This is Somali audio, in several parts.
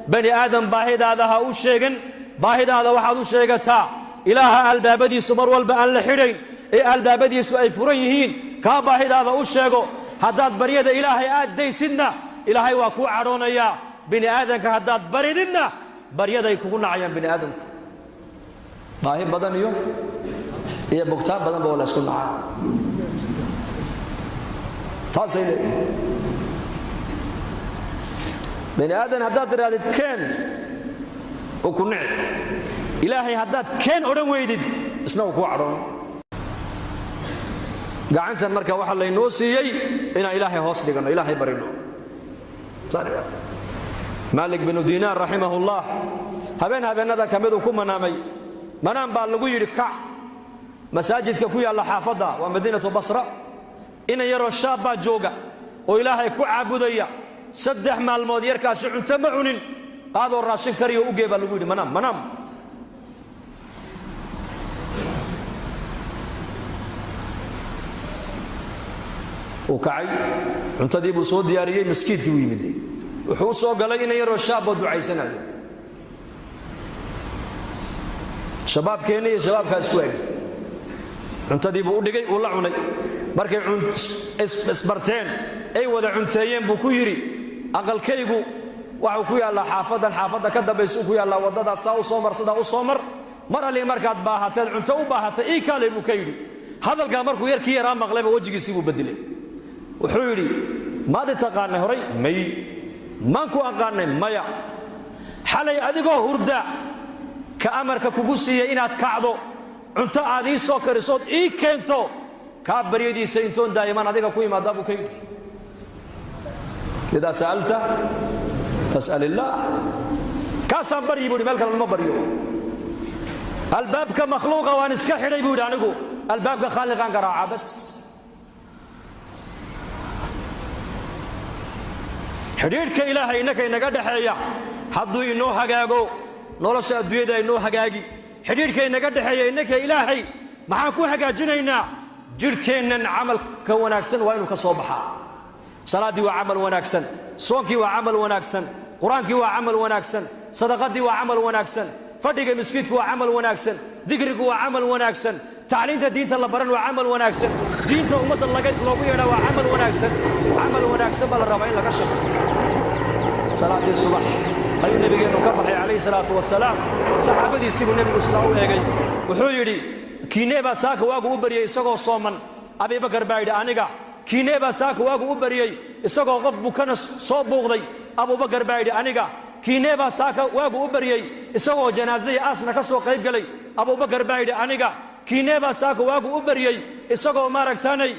Bani aadam baahidaada ha u sheegan, baahidaada waxaad u sheegataa Ilaaha albaabadiisu mar walba aan la xidhayn ee albaabadiisu ay furan yihiin. Kaa baahidaada u sheego. Haddaad baryada Ilaahay aad daysidna, Ilaahay waa kuu cadhoonayaa. Bini aadamka haddaad barididna, baryaday kugu nacayaan bini aadamku. Baahi badan iyo bugtaan badanba waa la isku nacaa, taasay leeyihin. Bini aadan haddaad tidhahdid keen, uu ku nici. Ilaahay haddaad keen odhan weydid, isna uu kuu cadhoon. Gacantan marka waxaa laynoo siiyey inaan Ilaahay hoos dhiganno, Ilaahay barino. Maalik binu Diinaar raximahullah habeen habeenada ka miduu ku manaamay. Manaan baa lagu yidhi, kac, masaajidka ku yaalla xaafadda, waa madiinatu Basra, ina yaroo shaab baa jooga oo Ilaahay ku caabudaya. 3 maalmood yarkaasi cunto ma cunin, qaadoo raashin kariyo u gee, baa lagu yidhi. Manaam, manaam. Uu kacay, cuntadii buu soo diyaariyey, maskiidkii buu yimid. Wuxuu u soo galay ina yaroo shaab oo ducaysanayo. Shabaabkeenna iyo shabaabkaa isku eg. Cuntadii buu u dhigay, uu la cunay. Markay isbarteen ay wada cunteeyeen buu ku yidhi, aqalkaygu waxuu ku yaallaa xaafaddan, xaafadda ka dambaysu ku yaallaa, waddadaad saa u soo mar, sidaa u soo mar, mar allii markaad baahateed cunto u baahatay ii kaalay, buu ka yidhi. Hadalkaa markuu yarkii yaraa maqlayba, wejigiisii buu bedelay. Wuxuu yidhi, maad i taqaanay horay? May. Maan ku aqaanay? Maya. Xalay adigoo hurda ka amarka kugu siiyey inaad kacdo, cunto aad ii soo karisood ii keento, kaa baryadiisa intoon daa'iman adiga ku imaadaa, buu ka yidhi. Idaa sa'alta fas'al illaah. Kaasaan baryi, buu yidhi, meel kale lama baryo. Albaabka makhluuqa waan iska xidhay, buu yidhi, anigu albaabka khaaliqaan garaaca bas. Xidhiidhka Ilaahay innaka inaga dhexeeya hadduu inoo hagaago, nolosha adduunyada inoo hagaagi. Xidhiidhka inaga dhexeeya innaka Ilaahay maxaan ku hagaajinaynaa? Jidhkeennan camalka wanaagsan waa inuu ka soo baxaa. Salaaddii waa camal wanaagsan, soonkii waa camal wanaagsan, qur-aankii waa camal wanaagsan, sadaqadii waa camal wanaagsan, fadhiga miskiidku waa camal wanaagsan, dikrigu waa camal wanaagsan, tacliinta diinta la baran waa camal wanaagsan, diinta ummadda loogu yeedhaa waa camal wanaagsan. Camal wanaagsan baa la rabaa in laga shaqo. Salaaddii subax ayuu nebigeennu ka baxay calayhi salaatu wasalaam. Saxaabadiisii buu nebigu sidaa u eegay. Wuxuu yidhi, kiinee baa saaka waagu u baryey isagoo sooman? Abibakar baa yidhi, aniga. Kiinee baa saaka waagu u baryey isagoo qof bukana soo buuqday? Abubakar baa yidhi, aniga. Kiinee baa saaka waagu u baryey isagoo janaasaya aasna ka soo qayb galay? Abubakar baa yidhi, aniga. Kiinee baa saaka waagu u baryey isagoo maaragtaanay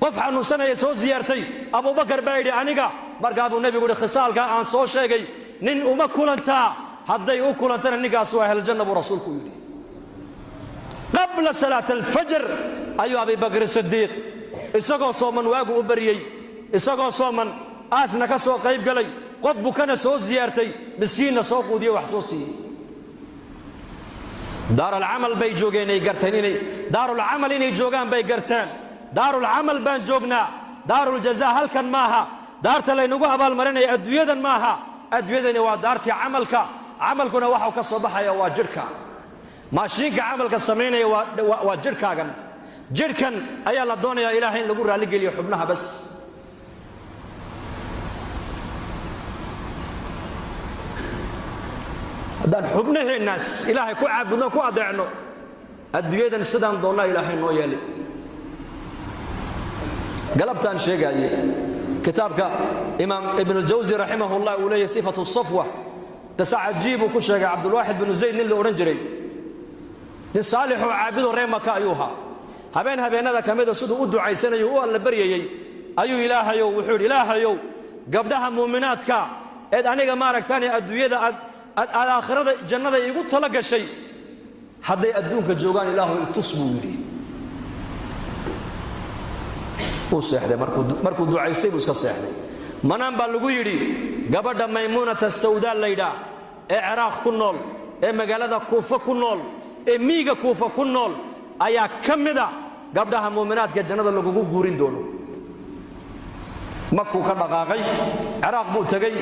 qof xanuunsanaya soo siyaartay? Abubakar baa yidhi, aniga. Markaa buu nebigu yidhi, khisaalkaa aan soo sheegay nin uma kulantaa? Hadday u kulantana, ninkaas waa ahljanna, buu rasuulku yidhi. Qabla salaat alfajr ayuu Abibakr Sidiiq isagoo sooman waagu u baryey, isagoo sooman aasna ka soo qayb galay, qof bukana soo siyaartay, miskiinna soo quudiye, wax soo siiyey. Daaralcamal bay joogeen, ay garteen inay daarulcamal inay joogaan bay garteen. Daarulcamal baan joognaa, daaruljazaa halkan maaha. Daarta laynagu abaalmarinaya adduunyadan maaha. Adduunyadani waa daartii camalka. Camalkuna waxau ka soo baxaya waa jidhka. Maashiinka camalka samaynaya waa jidhkaagan. Jidhkan ayaa la doonayaa Ilaahay in lagu raalligeliyo, xubnaha bas. Haddaan xubnaheennaas Ilaahay ku caabudno, ku adeecno, adduunyadan sidaan doonnaa Ilaahay noo yeelay. Galabtaan sheegaaye kitaabka Imaam Ibnuljawsi raximahullah uu leeyahy Sifatu Safwa, qisa cajiib uu ku sheegay. Cabdulwaaxid binu Zayd nin la odhan jiray, nin saalixoo caabidoo reer Maka ayuu ahaa. Habeen habeenada ka mida siduu u ducaysanayo u alla baryayey ayuu Ilaahayow, wuxuu yidhi, Ilaahayow, gabdhaha muuminaadka eed aniga maaragtaane adduunyada aad aad aakhirada jannada iigu tala gashay hadday adduunka joogaan, Ilaahu itus, buu yidhi. Wuu seexday. Markuu ducaystay buu iska seexday. Manaan baa lagu yidhi, gabadha Maymuunata Sawdaa laydhaa ee Ciraaq ku nool, ee magaalada Kuufa ku nool, ee miiga Kuufa ku nool ayaa ka mida gabdhaha muuminaadka jannada lagugu guurin doono. Makuu ka dhaqaaqay, Ciraaq buu tegey,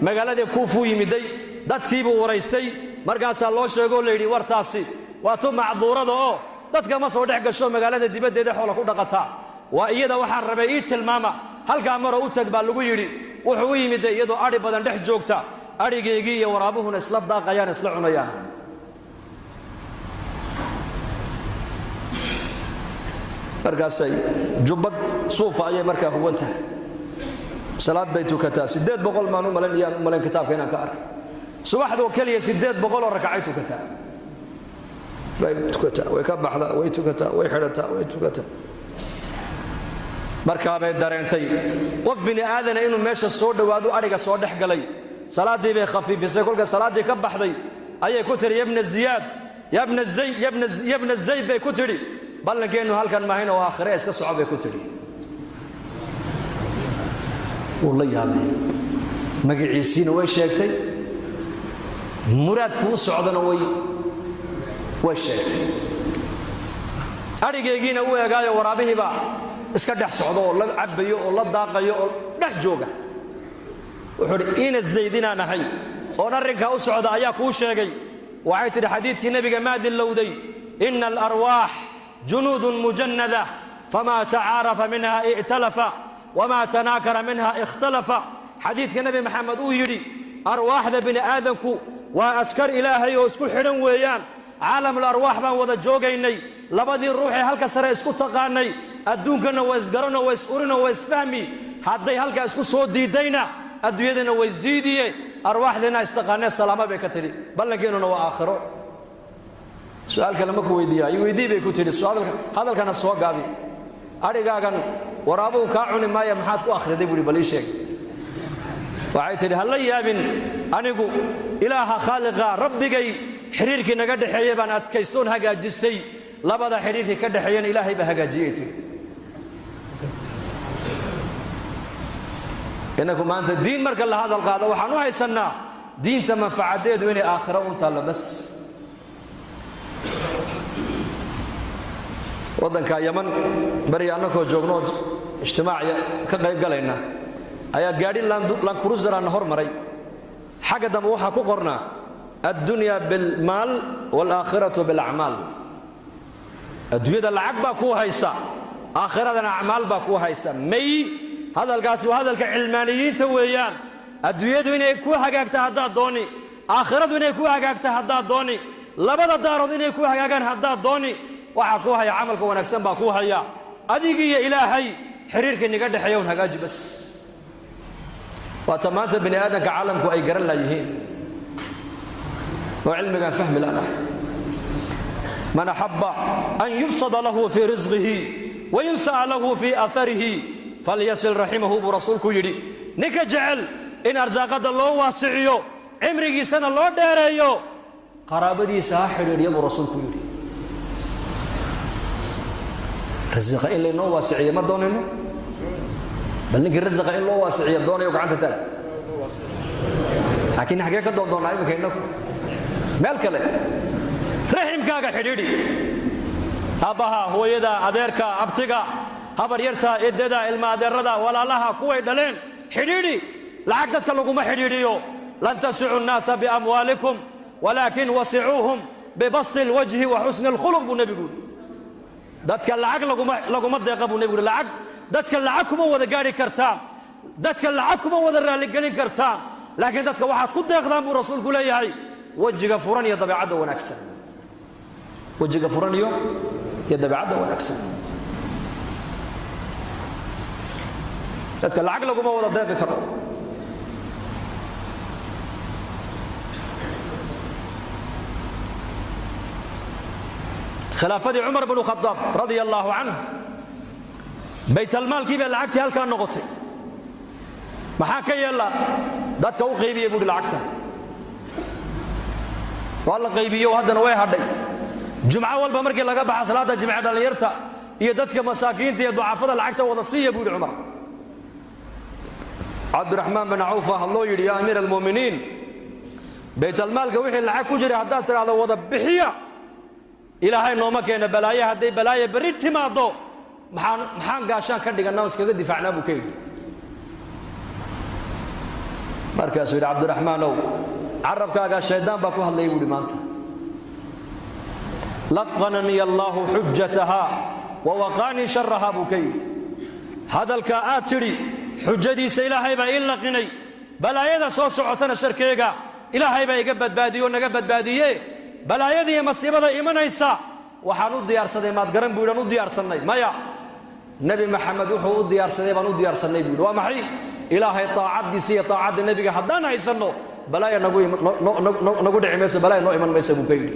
magaaladii Kuufuu yimiday, dadkiibuu waraystay. Markaasaa loo sheegoo la yidhi wartaasi waa tu macduurada oo dadka ma soo dhex gasho, magaalada dibaddeeda xoola ku dhaqataa. Waa iyada waxaan rabay ii tilmaama, halkaa maroo u tag baa lagu yidhi. Wuxuu u yimiday iyadoo adhi badan dhex joogta, adhigaygii iyo waraabuhuna isla daaqayaan, isla cunayaan. Markaasay jubbad suufa ayay markaa huwan tahay, salaad bay tukataa. 800 maan u malayn, iyaan u malayn kitaabka inaan ka arkay, subaxdoo keliya 800 oo rakacay tukataa. Way tukataa, way ka baxdaa, way tukataa, way xidhataa, way tukataa. Markaabay dareentay qof bini aadana inuu meesha soo dhowaado, adhiga soo dhex galay. Salaaddii bay khafiifisay. Kolka salaaddii ka baxday ayay ku tidhi yabna Ziyaad, yabna Zayd, yabna Zayd bay ku tidhi, ballankeennu halkan maahayn oo aakhire, iska soco bay ku tidhi. Wuu la yaabay, magaciisiina way sheegtay, muraadku u socdana way sheegtay. Adhigaygiina u eegaayo waraabihiibaa iska dhex socdo oo la cabbayo oo la daaqayo oo dhex jooga. Wuxuu udhi ina Zayd inaan ahay oon arrinkaa u socda ayaa kuu sheegay. Waxay tidhi xadiidkii nebiga maa dillowday, ina alarwaax junuudun mujannada, famaa tacaarafa minha i'talafa wamaa tanaakara minha ikhtalafa. Xadiidka Nebi Maxamed uu yidhi arwaaxda bini aadamku waa askar Ilaahay oo isku xidhan weeyaan. Caalamul arwaax baan wada joogaynay, labadii ruuxee halka sare isku taqaanay adduunkana waa isgaranoo waa is-urinoo waa isfahmi. Hadday halkaa isku soo diiddayna adduunyadana waa isdiidiye, arwaaxdeena istaqaanee salaama bay ka tidhi, ballankeenuna waa aakhiro. Su'aal kale ma ku weydiiyaa? I weydii bay ku tidhi. Hadalkana soo gaabi, adhigaagan waraabuhu kaa cuni maaya, maxaad ku akhriday buuhi, bal ii sheeg. Waxay tidhi ha la yaabin, anigu Ilaaha khaaliqa rabbigay xidhiirkii naga dhexeeyey baan adkaystoon hagaajistay, labada xidhiirkii ka dhexeeyana Ilaahay baa hagaajiyey tidhi. Innaku maanta diin marka la hadal qaado waxaan u haysannaa diinta manfacadeedu inay aakhiro un taallo bas. Waddanka Yaman bari annakoo joognoo ijtimaaciya ka qayb galayna ayaa gaadhi Landcruiser-ana hor maray. Xagga dambe waxaa ku qornaa addunya bilmaal waalaakhiratu bilacmaal. Adduunyada lacag baa kuu haysa, aakhiradana acmaal baa kuu haysa. May hadalkaasi waa hadalka cilmaaniyiinta weeyaan. Adduunyadu inay ku hagaagta haddaad dooni, aakhiradu inay ku hagaagta haddaad dooni, labada daarood inay ku hagaagaan haddaad dooni, waxaa kuu haya camalka wanaagsan baa kuu haya. Adigiiyo Ilaahay xiriirka inaga dhexeeya un hagaaji bas. Waata maanta bini aadamka caalamku ay garan laayihiin oo cilmigaan fahmi laanahay. Man axabba an yubsada lahu fii risqihi wayunsa'a lahu fii aaharihi falyasil raximahu buu rasuulku yidhi. Ninka jecel in arsaaqadda loo waasiciyo, cimrigiisana loo dheereeyo, qaraabadiisa ha xidhiidhya buu rasuulku yidhi. Rasiqa in laynoo waasiciyo ma doonayno? Bal ninkii rasiqa in loo waasiciyo doonayo gacanta taag. Laakiin xaggee ka doon doonnaa iminka innagu? Meel kale. Raximkaaga xidhiidhi, aabbaha, hooyada, adeerka, abtiga, habaryarta, eddada, ilma adeerada, walaalaha, kuway dhaleen xidhiidhi. Lacag dadka laguma xidhiidhiyo. Lan tasicu nnaasa biamwaalikum walaakin wasicuuhum bibasti alwajhi wa xusni alkhuluq buu nebigu yidhi. Dadka lacag laguma deeqa buu nebigu yidhi. Lacag dadka lacag kuma wada gaadhi kartaan, dadka lacag kuma wada raalligelin kartaan, laakiin dadka waxaad ku deeqdaan buu rasuulku leeyahay wejiga furan iyo dabeecadda wanaagsan, wejiga furan iyo dabeecadda wanaagsan. Dadka lacag laguma wada deeqi karo. Khilaafadii Cumar bnu Khadaab radia allaahu canh, baytalmaalkii baa lacagtii halkaa noqotay. Maxaa ka yeella? Dadka u qaybiya buuhi lacagta. Waa la qaybiyo, haddana way hadhay. Jumco walba markii laga baxa salaadda jimce, dhallinyarta iyo dadka masaakiinta iyo ducafada lacagta wada siiya buu yidhi Cumar. Cabdiraxmaan bin Cawf baa hadloo yidhi yaa amiira almu'miniin, baytalmaalka wixii lacag ku jira haddaad tidhaahdo wada bixiya, Ilaahay nooma keena balaaye, hadday balaaye berri timaaddo maxaan gaashaan ka dhigannaa oo iskaga difaacnaa buu ka yidhi. Markaasuu yidhi, Cabdiraxmaanow, carabkaagaa shaydaan baa ku hadlayay, buu yidhi. Maanta laqananii Allaahu xujataha wa waqaanii sharaha, buu ka yidhi. Hadalkaa aad tidhi xujadiisa Ilaahay baa ii laqinay, balaayada soo socotana sharkeega Ilaahay baa iga badbaadiye oo naga badbaadiye. Balaayada iyo masiibada imanaysa waxaan u diyaarsaday maad garan, buu yidhi. Aan u diyaarsannay? Maya, Nebi Maxamed wuxuu u diyaarsaday baan u diyaarsannay, buu yidhi. Waa maxay? Ilaahay taacaddiisa iyo taacadda nebiga haddaan haysanno, balaaya nagu dhici mayso, balaaya noo iman mayso, buu ka yidhi.